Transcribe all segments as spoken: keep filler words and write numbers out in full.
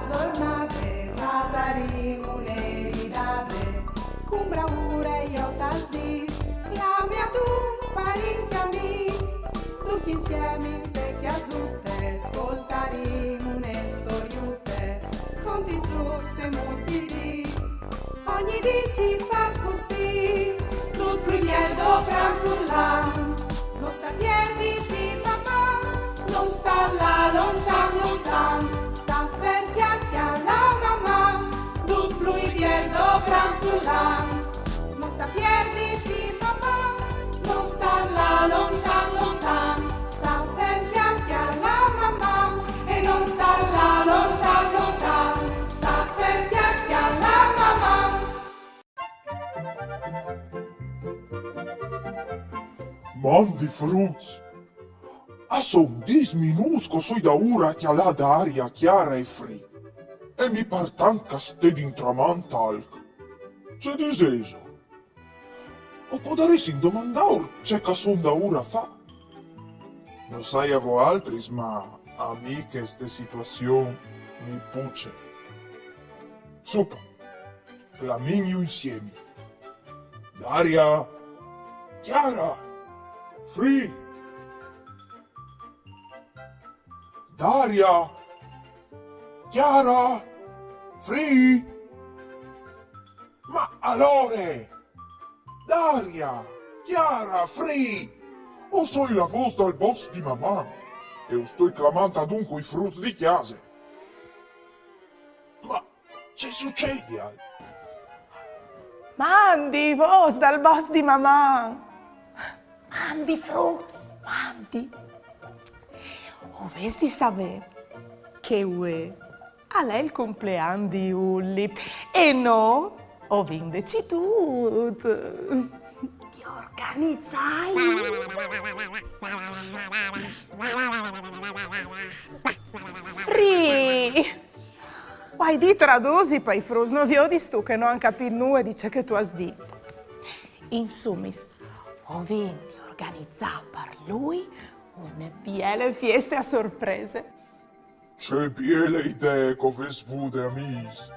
Zornade, fasarìn une ridade, cun braure jo tal dis, clami adun parint e amîs, ducj insiemi inte cjasute, scoltarìn une storiute, conti, zucs e muts di dì. Ogni dì si fâs cussì, dut plui biel dopran furlan. No sta pierditi, Maman, no sta lâ lontan, lontan, sta fer cjacarâ, Maman, dut plui biel dopran furlan. No sta pierditi, Maman, no sta lâ lontan, lontan, sta fer cjacarâ, Maman, e no sta lâ lontan, lontan, sta fer cjacarâ, Maman. Mandi fruts! A son dîs minûts che o soi daûr a cjalâ Daria, Chiara e Free. E mi par tant che a stedin tramant alc. Ce disêso? O podaressin domandâur ce che a son daûr a fâ. No sai a voaltris, ma a mi cheste situazion mi puce. Sù po, clamìnju insiemi. Daria! Chiara! Free! Daria! Chiara! Free! Ma alore! Daria! Chiara! Free! O soi la vôs dal boss di Maman e us stoi clamant adun cui fruts di cjase. Ma ce sucedial? Mandi, vôs dal boss di Maman! Mandi fruts, mandi! O vês di savê che vuê al è il complean di Ulli e nô o vin decidût di organizâi Free! O ai di tradusi pai fruts, no viodistu che no àn capît nuie di ce che tu âs dit? Insumis, o vin di organizâ par lui une biele fieste a sorprese. Ce biele idee che o vês vude, amîs!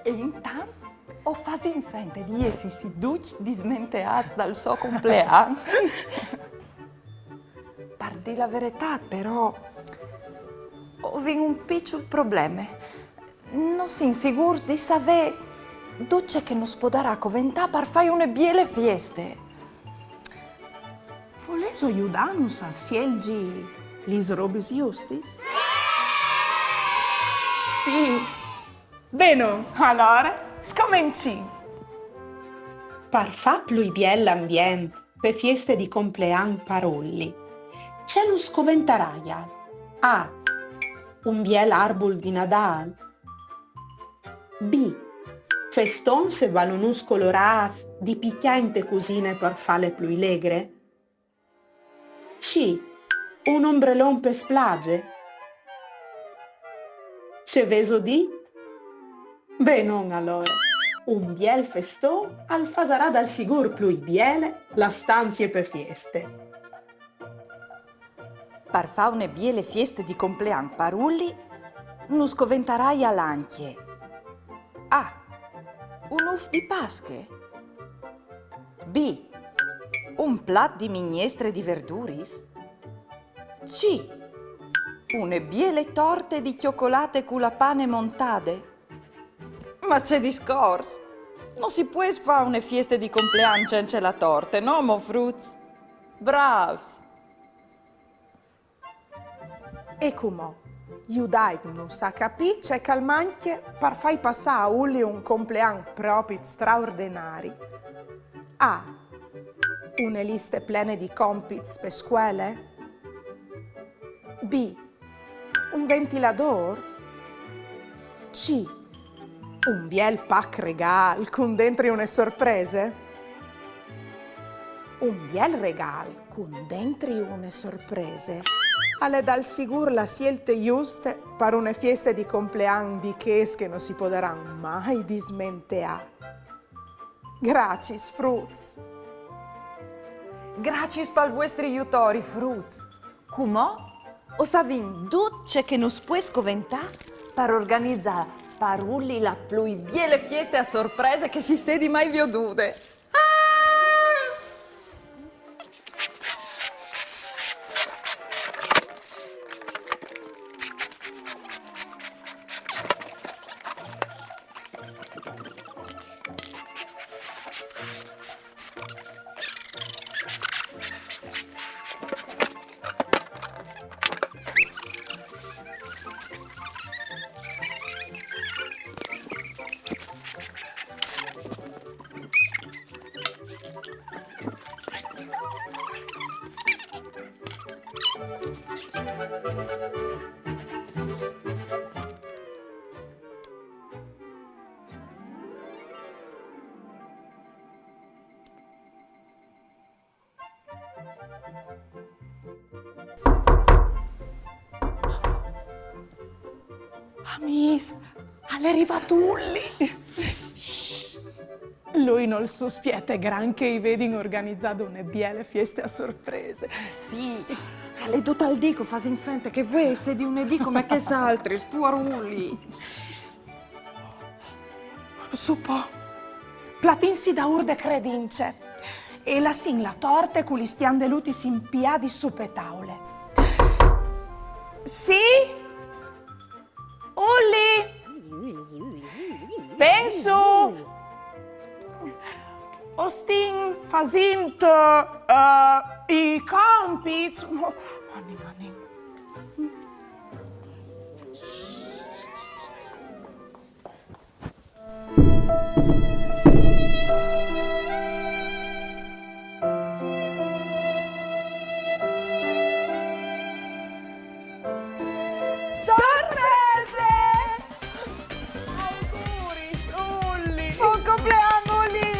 E intant o fasìn fente di jessi ducj dismenteâts dal so complean. Par dî la veretât, però, o vin un piçul probleme. No sin sigûrs di savê dut ce che nus podarà coventâ par fâi une biele fieste. Volêso judânus a sielzi lis robis justis? Sì. Benon, alore, scomencìn. Par fâ plui biel l'ambient pe fieste di complean par Ulli, ce nus coventaraial? A. Un biel arbul di Nadâl. B. Festons e balonons colorâts di picjâ inte cusine par fâle plui legre. C. Un ombrelon pe splaze. Ce vêso dit? Benon alore, un biel feston al fasarà dal sigûr plui biele la stanzie pe fieste. Par fâ une biele fieste di complean par Ulli, nus coventaraial ancje: A. Un ûf di Pasche. B. Un plat di mignestre di verduris. C. Une biele torte di cjocolate cu la pane montade. Ma ce discors! No si pues fâ une fieste di complean cence la torte, no mo fruts? Brâfs! E cumò, judaitnus a capî ce che al mancje par fâi passâ a Ulli un complean propit straordenari. A. Une liste plene di compits pe scuele. B. Un ventiladôr. C. Un biel pac regâl cun dentri une sorprese. Un biel regâl cun dentri une sorprese al è dal sigûr la sielte juste par une fieste di complean di chês che no si podaran mai dismenteâ. Graciis, fruts! Graciis pal vuestri jutori, fruts! Cumò O savìn dut ce che nus pues coventâ par organizâ par Uli la plui biele fieste a sorprese che si sedi mai viodude. Amîs, al è rivât Uli. Shh. Lui nol suspiete gran che i vedin organizade une biele fieste a sorprese. Sì, al è dut il dì che o fasin fente che vuê al sedi une dì come chês altris, puar Uli. Sù po, platìnsi daûr de credince e lassìn la torte cu lis cjandelutis impiadis su pe taule. Sì? Uli! Ven sù! O stin fasint, eh, i compits. Anìn, anìn. Sorprese! Auguris, Uli! Bon complean, Uli!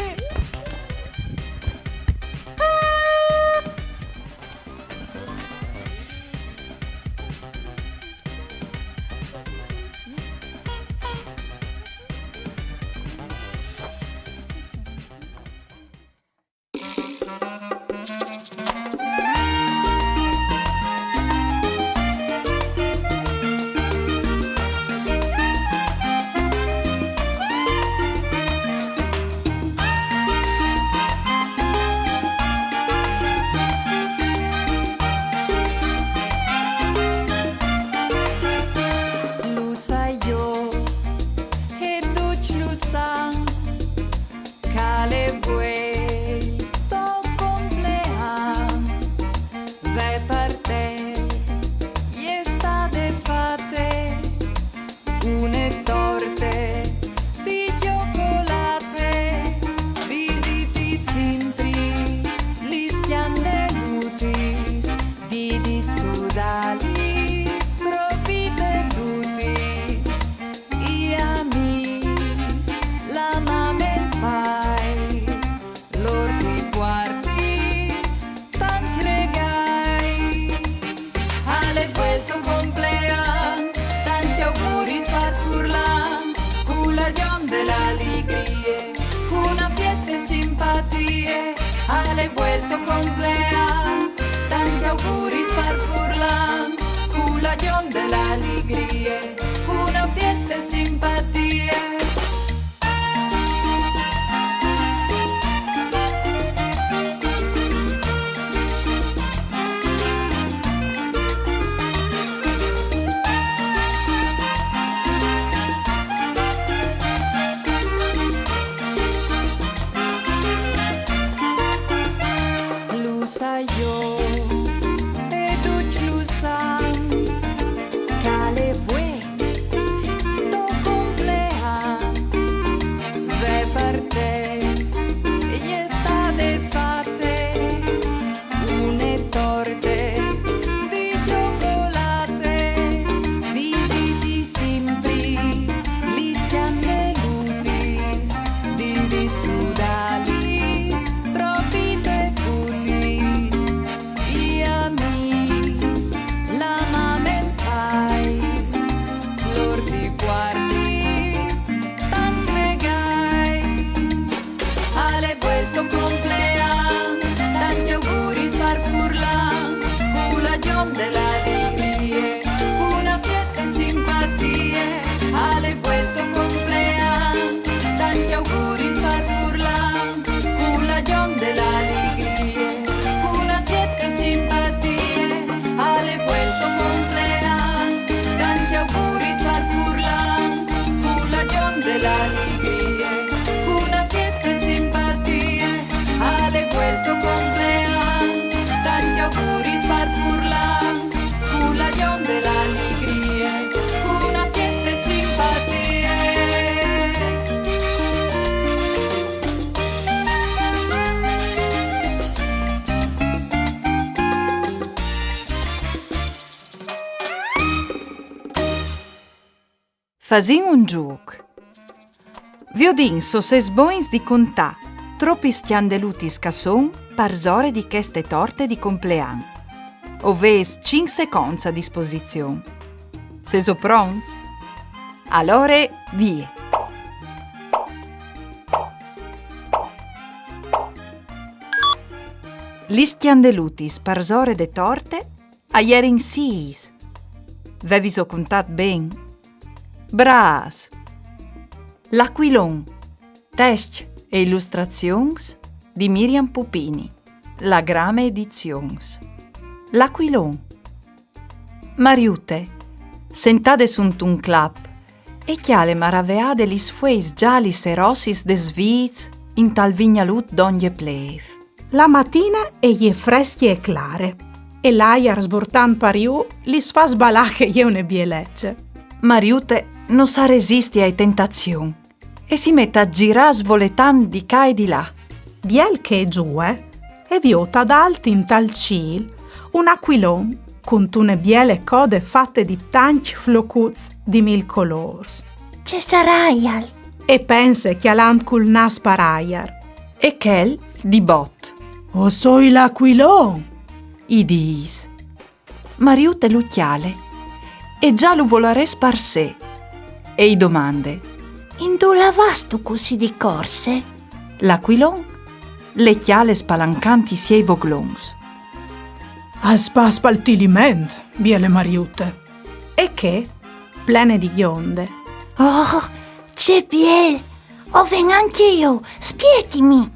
Lu sai jo, e ducj lu san, che al è vuê il to complean. Ve, par te e je stade fate une torte di cjocolate. Visiti simpri lis cjandelutis, didis tu dalis propit dutis, i amîs, la mame, il pai, lôr ti puartin tancj regâi. Al è vuê il to complean, tancj auguris par furlan, cu la gjon de la alegrie, cu une fiete simpatie. Al è vuê il to complean, tancj auguris par furlan, cu la gjon de la alegrie, cu une fiete simpatie. Lu sai jo, e ducj lu san, Fasìn un zûc. Viodìn se o sês bogns di contâ tropis cjandelutis che a son parsore di cheste torte di complean. O vês cinc seconts a disposizion. Sêso pronts? Alore, vie! Lis cjandelutis parsore de torte a jerin sîs. Vêviso contât ben? Brâfs! L'acuilon. Test e ilustrazions di Miriam Pupini. La Grame Edizions. L'acuilon. Mariute, sentade suntun clap, e cjale maraveade lis fueis zalis e rossis des vîts intal vignalut dongje plêf. La matine e je frescje e clare, e l'aiar sburtant par jù lis fâs balâ che e je une bielece. Mariute no sa resisti ae tentazion e si met a zirâ svoletant di ca e di là. Biel che e zuie, e viôt adalt intal cîl un acuilon cuntune biele code fate di tancj flocuts di mil colôrs. Ce saraial? E pense cjalant cul nâs par aiar. E chel, di bot: «O soi l'acuilon!» i dîs. Mariute lu cjale e za lu volarès par se e i domande: «Indulà vâstu cussì di corse?» L'acuilon le cjale spalancant i siei voglons. «A spas pal Tiliment, biele Mariute.» E chê, plene di gjonde: «Oh, ce biel! O ven ancje jo, spietimi!»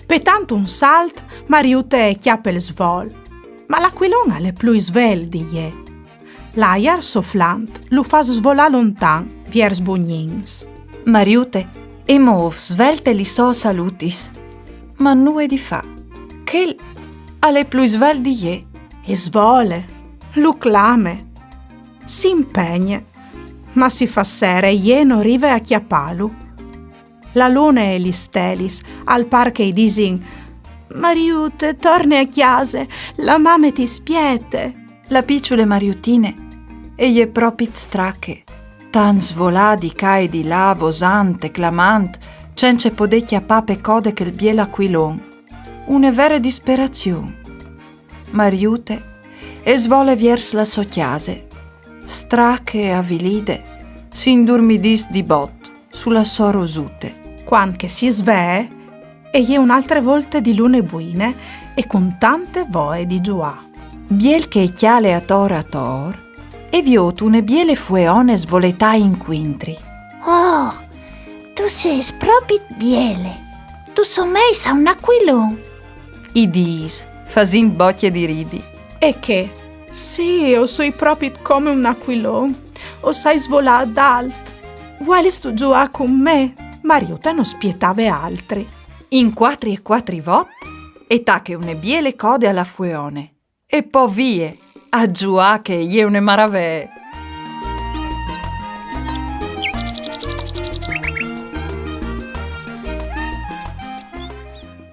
Petant un salt, Mariute e cjape il svol, ma l'acuilon al è plui svelt di jê. L'aiar soflant lu fâs svolâ lontan viers Bugnins. Mariute e môf svelte lis sôs alutis, ma nuie di fâ. Chel al è plui svelt di jê. E svole, lu clame, si impegne, ma si fâs sere e jê no rive a cjapâlu. La lune e lis stelis al pâr che i disin: «Mariute, torne a cjase, la mame ti spiete.» La piçule Mariutine e je propit strache, tant svolâ di ca e di là, vosant e clamant, cence podê cjapâ pe code chel biel acuilon. Une vere disperazion. Mariute e svole viers la sô cjase. Strache e avilide, si indurmidìs di bot su la sô rosute. Cuant che si svee, e je une altre volte di lune buine e cun tante voie di zuâ. Biel che e cjale ator ator, e viôt une biele fueone svoletâ incuintri. «Oh, tu sês propit biele. Tu someis a un acuilon», i dîs, fasint bocje di ridi. E chê: «Sì, o soi propit come un acuilon. O sai svolâ adalt. Vuelistu zuâ cun me?» Mariute no spietave altri. In cuatri e cuatri vot, e tache une biele code a la fueone. E po vie, a zuâ che e je une maravee.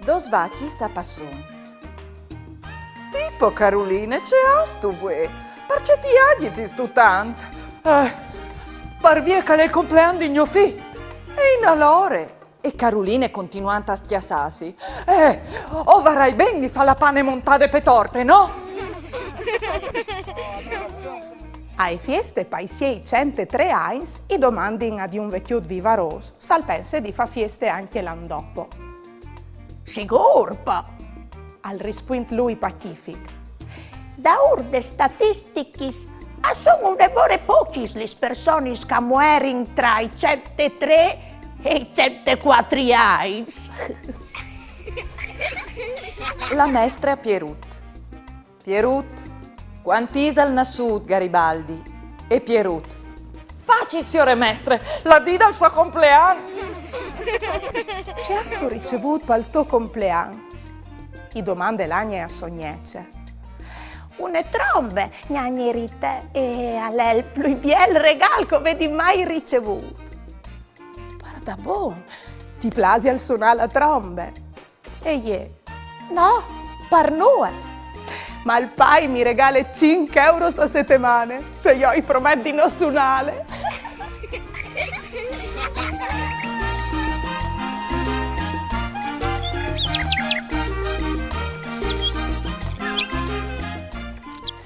Dôs vacjis a passon. Tipo, Caruline, ce âstu vuê? Parcè ti agitistu tant? Eh, par vie che al è il complean di gno fi. E inalore? E Caruline continuant a scjassâsi. Eh, o varai ben di fâ la pane montade pe torte, no? Ae fieste pai siei cent e trê agns i domandin a di un vecjut vivarôs se al pense di fâ fieste ancje l'an dopo. Sigûr, po! Al rispuint lui pacific. Daûr des statistichis, a son une vore pocjis lis personis che a muerin tra i cent e trê e i cent e cuatri agns. La mestre a Pierut. Pierut, cuant isal nassût Garibaldi? E Pierut: Facil, siore mestre, la dì dal so complean. Ce âstu ricevût pal to complean? I domande l'agne a sô gnece. Une trombe, gnagne Rite, e al è il plui biel regâl che o vedi mai ricevût. Pardabon, ti plasial sunâ la trombe? E jê: No, par nuie. Ma il pai mi regale cinc euros a setemane, se jo i promet di no sunâle.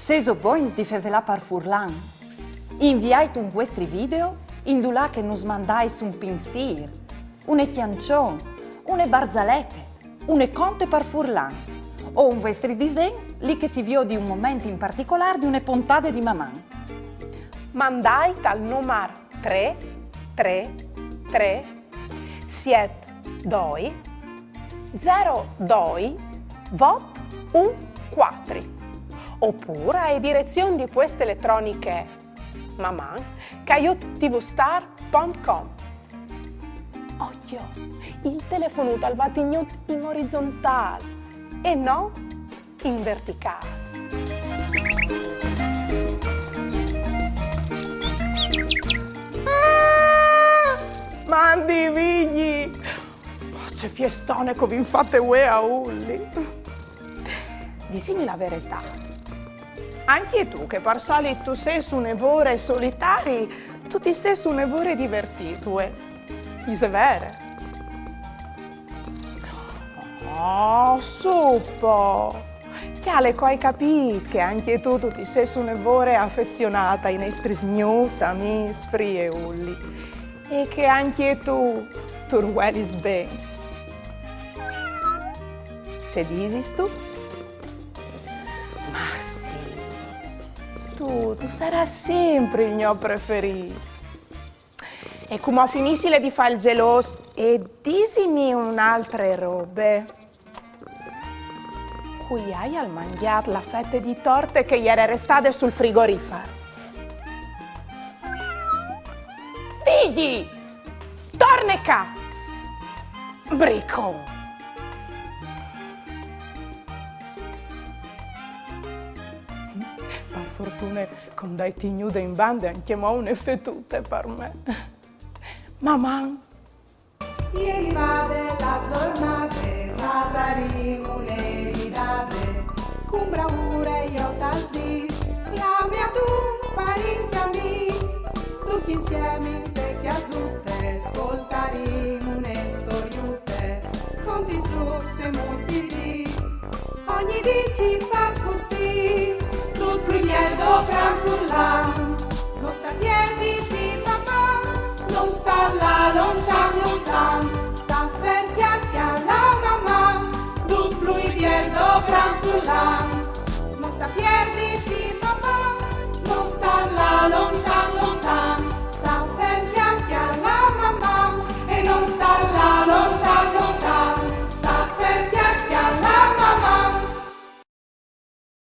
Sêso bogns di fevelâ par furlan? Inviait un vuestri video indulà che nus mandais un pinsîr, une cjançon, une barzalete, une conte par furlan, o un vuestri disen li che si viodi un moment in particolâr di une pontade di Maman. Mandait al numar trê trê trê siet doi zero doi vot un cuatri, opûr ae direzion di pueste eletroniche maman caiut tvstar pont com. Ocjo, il telefonut al va tignût in orizontâl e no in verticâl. Ah! Mandi Vigji! Oh, ce fiestone che o vin fate vuê a Ulli! Disimi la veretât. Ancje tu, che par solit tu sês une vore solitari, tu ti sês une vore divertît vuê. Ise vere? Oh, su po! Cjale che o ai capît che ancje tu, tu ti sês une vore afezionât ai nestris gnûfs amîs Fri e Ulli, e che ancje tu, tu ur vuelis ben. Ce disistu? Ma sì, tu, tu sarâs simpri il gno preferît. E cumò finissile di fâ il gjelôs e disimi une altre robe. Cui aial mangjât la fete di torte che e jere restade sul frigorifar? Vigji! Torne ca! Bricon! Par fortune che o 'nd ai tignude in bande ancjemò une fetute par me. Maman! E rivade la zornade, fasarìn une ridade, cun braure jo tal dîs, clame adun parint e amîs, ducj insiemi inte cjasute, scoltarìn une storiute, conti, zûcs e muts di dì. Ogni dì si fâs cussì, dut plui biel